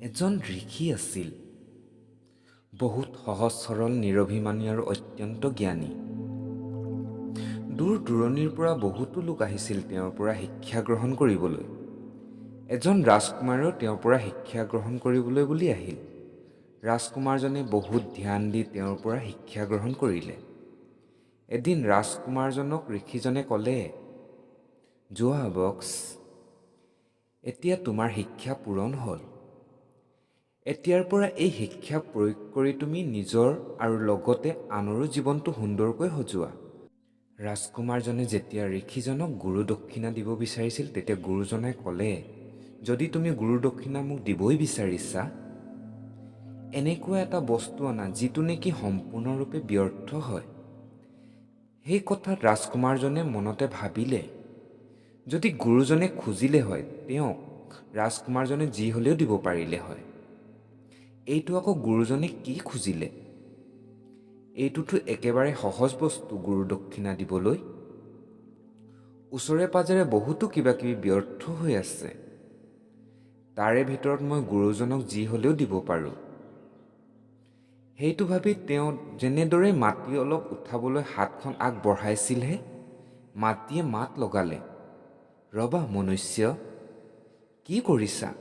এজন ঋষি আছিল, বহুত সহজ সৰল, নিৰভিমানী আৰু অত্যন্ত জ্ঞানী। দূৰ দূৰণিৰ পৰা বহুতো লোক আহিছিল তেওঁৰ পৰা শিক্ষা গ্ৰহণ কৰিবলৈ। এজন ৰাজকুমাৰেও তেওঁৰ পৰা শিক্ষা গ্ৰহণ কৰিবলৈ বুলি আহিল। ৰাজকুমাৰজনে বহুত ধ্যান দি তেওঁৰ পৰা শিক্ষা গ্ৰহণ কৰিলে। এদিন ৰাজকুমাৰজনক ঋষিজনে ক'লে, "যোৱা বৎস, এতিয়া তোমাৰ শিক্ষা পূৰণ হ'ল। এতিয়াৰ পৰা এই শিক্ষা প্ৰয়োগ কৰি তুমি নিজৰ আৰু লগতে আনৰো জীৱনটো সুন্দৰকৈ সজোৱা।" ৰাজকুমাৰজনে যেতিয়া ঋষিজনক গুৰু দক্ষিণা দিব বিচাৰিছিল, তেতিয়া গুৰুজনে ক'লে, "যদি তুমি গুৰু দক্ষিণা মোক দিবই বিচাৰিছা, এনেকুৱা এটা বস্তু আনা যিটো নেকি সম্পূৰ্ণৰূপে ব্যৰ্থ হয়।" সেই কথাত ৰাজকুমাৰজনে মনতে ভাবিলে, যদি গুৰুজনে খুজিলে হয়, তেওঁক ৰাজকুমাৰজনে যি হ'লেও দিব পাৰিলে হয়। এইটো আকৌ গুৰুজনে কি খুজিলে? এইটোতো একেবাৰে সহজ বস্তু গুৰু দক্ষিণা দিবলৈ। ওচৰে পাজৰে বহুতো কিবা কিবি ব্যৰ্থ হৈ আছে। তাৰে ভিতৰত মই গুৰুজনক যি হ'লেও দিব পাৰোঁ। সেইটো ভাবি তেওঁ যেনেদৰে মাটি অলপ উঠাবলৈ হাতখন আগবঢ়াইছিলহে, মাটিয়ে মাত লগালে, "ৰ'বা মনুষ্য, কি কৰিছা?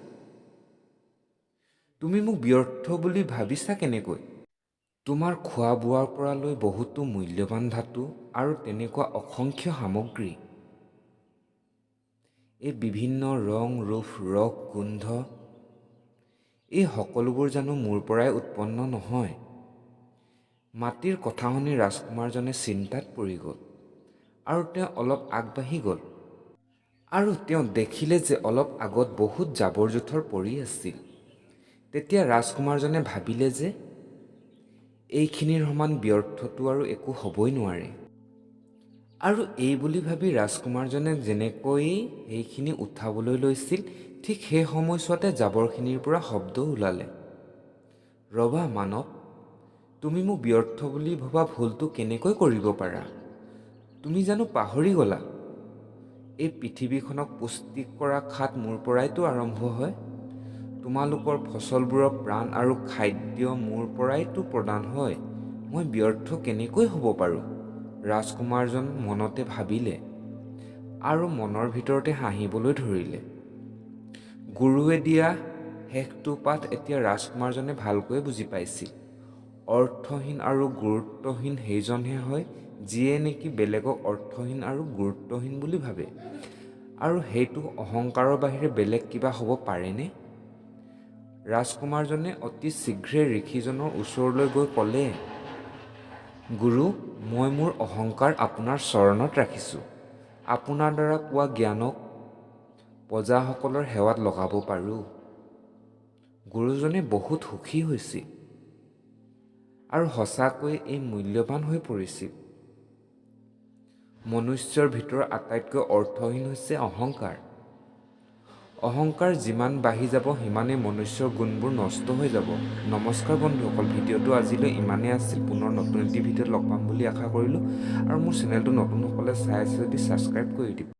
তুমি মোক ব্যৰ্থ বুলি ভাবিছা কেনেকৈ? তোমাৰ খোৱা বোৱাৰ পৰা লৈ বহুতো মূল্যৱান ধাতু আৰু তেনেকুৱা অসংখ্য সামগ্ৰী, এই বিভিন্ন ৰং, ৰূপ, ৰস, গোন্ধ, এই সকলোবোৰ জানো মোৰ পৰাই উৎপন্ন নহয়?" মাটিৰ কথা শুনি ৰাজকুমাৰজনে চিন্তাত পৰি গ'ল আৰু তেওঁ অলপ আগবাঢ়ি গ'ল আৰু তেওঁ দেখিলে যে অলপ আগত বহুত জাবৰ জোঁথৰ পৰি আছিল। তেতিয়া ৰাজকুমাৰজনে ভাবিলে যে এইখিনিৰ সমান ব্যৰ্থটো আৰু একো হ'বই নোৱাৰে। আৰু এই বুলি ভাবি ৰাজকুমাৰজনে যেনেকৈ সেইখিনি উঠাবলৈ লৈছিল, ঠিক সেই সময়ছোৱাতে জাবৰখিনিৰ পৰা শব্দ ওলালে, "ৰ'বা মানৱ, তুমি মোক ব্যৰ্থ বুলি ভবা ভুলটো কেনেকৈ কৰিব পাৰা? তুমি জানো পাহৰি গ'লা, এই পৃথিৱীখনক পুষ্টি কৰা খাত মোৰ পৰাইতো আৰম্ভ হয়? তোমালোকৰ ফচলবোৰৰ প্ৰাণ আৰু খাদ্য মোৰ পৰাইতো প্ৰদান হয়। মই ব্যৰ্থ কেনেকৈ হ'ব পাৰোঁ?" ৰাজকুমাৰজন মনতে ভাবিলে আৰু মনৰ ভিতৰতে হাঁহিবলৈ ধৰিলে। গুৰুৱে দিয়া শেষটো পাঠ এতিয়া ৰাজকুমাৰজনে ভালকৈয়ে বুজি পাইছিল। অৰ্থহীন আৰু গুৰুত্বহীন সেইজনহে হয়, যিয়ে নেকি বেলেগক অৰ্থহীন আৰু গুৰুত্বহীন বুলি ভাবে। আৰু সেইটো অহংকাৰৰ বাহিৰে বেলেগ কিবা হ'ব পাৰেনে? ৰাজকুমাৰজনে অতি শীঘ্ৰে ঋষিজনৰ ওচৰলৈ গৈ ক'লে, "গুৰু, মই মোৰ অহংকাৰ আপোনাৰ চৰণত ৰাখিছোঁ। আপোনাৰ দ্বাৰা পোৱা জ্ঞানক প্ৰজাসকলৰ সেৱাত লগাব পাৰোঁ।" গুৰুজনে বহুত সুখী হৈছিল আৰু সঁচাকৈয়ে এই মূল্যৱান হৈ পৰিছিল। মনুষ্যৰ ভিতৰত আটাইতকৈ অৰ্থহীন হৈছে অহংকাৰ। অহংকাৰ যিমান বাঢ়ি যাব, সিমানেই মনুষ্যৰ গুণবোৰ নষ্ট হৈ যাব। নমস্কাৰ বন্ধুসকল, ভিডিঅ'টো আজিলৈ ইমানেই আছিল। পুনৰ নতুন এটি ভিডিঅ'ত লগ পাম বুলি আশা কৰিলোঁ আৰু মোৰ চেনেলটো নতুনসকলে চাই আছে যদি ছাবস্ক্ৰাইব কৰি দিব।